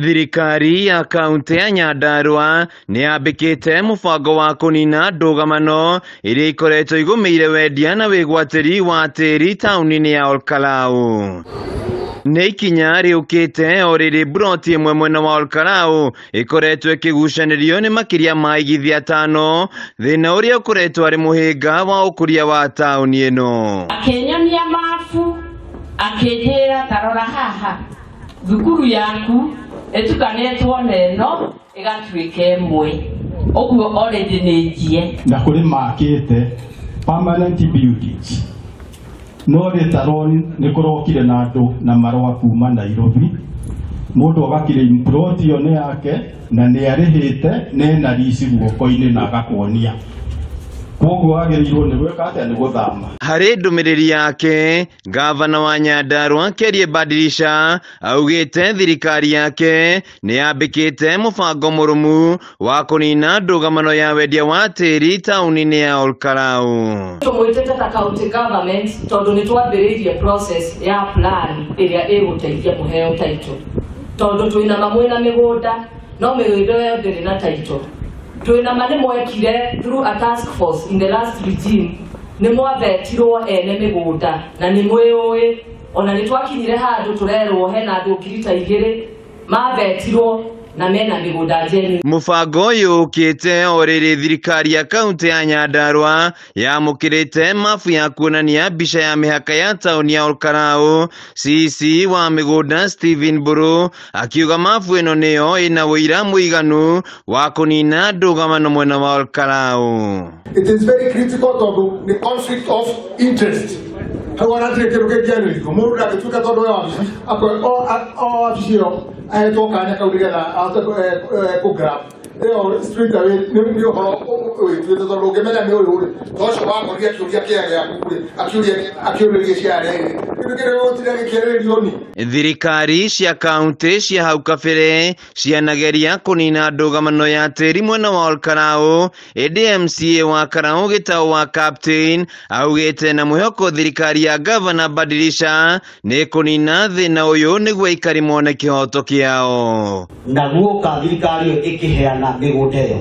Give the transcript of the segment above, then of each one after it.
Thirikari ya kaunti ya Nyandarua nĩ yambĩkĩte mũbango wa kũnina ndũgamano iria ikoretwo igũmĩire wendia na wĩgwatĩri wa tĩri taũni-inĩ ya Olkalau. Nĩ ikinya rĩũkĩte o rĩrĩ mburoti ĩmwe mwena wa Olkalau ĩkoretwo ĩkĩgucanĩrio nĩ makĩria ma aigithia atano, thĩna ũrĩa ũkoretwo arĩ mũhĩnga wa ũkũria wa taũni ĩno. Akĩnyonia mabu akĩnjĩra tarora haha thukuru yaku ĩtukanĩtwo na ĩno ĩgatuĩka ĩmwe ũguo already nĩ njie. Na kũrĩ makĩte permanent buildings no later on nĩ kũrokire na andũ na marũa kuma Nairobi, mũndũ agakire plot ĩyo nĩ yake na nĩ arĩhĩte na ena rici guoko-inĩ na agakuonia, koguo agĩrĩirwo nĩ gwĩka atĩa? Nĩ gũthama. Harĩ ndũmĩrĩri yake, gavana wa Nyandarua Kerie Badilisha augĩte thirikari yake nĩ yambĩkĩte mũbango mũrũmu wa kũnina ndũgamano ya wendia wa tĩri taũni-inĩ ya Olkalau. Tũmwĩtĩte ta county government tondũ nĩ twambĩrĩirie process ya plan ĩrĩa ĩgũteithia mũheo title, tondũ twĩna ma mwĩna mĩgũnda no mĩgũnda ĩyo ndĩrĩ na title. Twĩna ma nĩ mwekire through a task force in the last regime, nĩ mwavetirwo ene mĩgũnda na nĩ mwĩũĩ, ona nĩ twakinyire handũ tũrerwo hena andũ 2,000 mavetirwo na mena mĩgũnda njeni. Mũbango ũyũ ũkĩte o rĩrĩ thirikari ya kaunti ya Nyandarua yamũkĩrĩte mabu ya kuonania mbica ya mĩhaka ya taũni ya Olkalau. CC wa mĩgũnda Stephen Mburu akiuga mabu ĩno nĩyo ĩna ũira mũiganu wa kũnina ndũgamano mwena wa Olkalau. It is very critical tondũ nĩ conflict of interest. Hau ona hatirĩ kĩndũ kĩngĩarĩrĩrio, mũndũ ndangĩtuĩka tondũ we wabici o wabici ĩyo ahetwo kanya kau nĩgetha ahote kũ grab ĩyo straight away. Nĩ ũhoro wĩtuĩte tondũ ũngĩmenya nĩ ũyũ rĩ, ta ũcio wakorire akĩũria kĩea gĩaku rĩ, akĩũrĩria cia arĩa erĩ, kĩndũ kĩrĩa gũtirĩ gĩkĩarĩrĩrio ni. Thirikari cia kaunti cia hau kabere cianageria kũnina ndũgamano ya tĩri mwena wa Olkalau, ĩndĩ MCA wa Karau Gĩtaũ wa Captain augĩte na mwĩhoko thirikari ya gavana Badilisha nĩ kũnina thĩna ũyũ nĩguo aikari mone kĩhoto kĩao. Na guoka thirikari ĩyo ĩkĩheana mĩgũnda ĩyo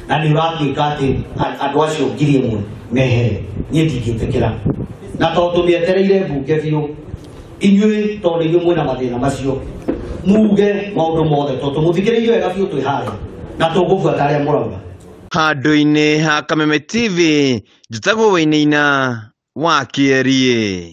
na nĩ ũratuĩka atĩ andũ acio 1,000 mehere, niĩ ndingĩtĩkĩra, na tondũ mĩetereire mbunge biũ inyuĩ, tondũ inyuĩ mwĩna mathĩna macio muge maũndũ mothe, tondũ mũthikĩrĩirie wega biũ twĩ harĩa na tũgũbuata arĩa mũrauga. Handũ-inĩ ha Kameme TV, njĩtagwo Wainaina wa Kĩerie.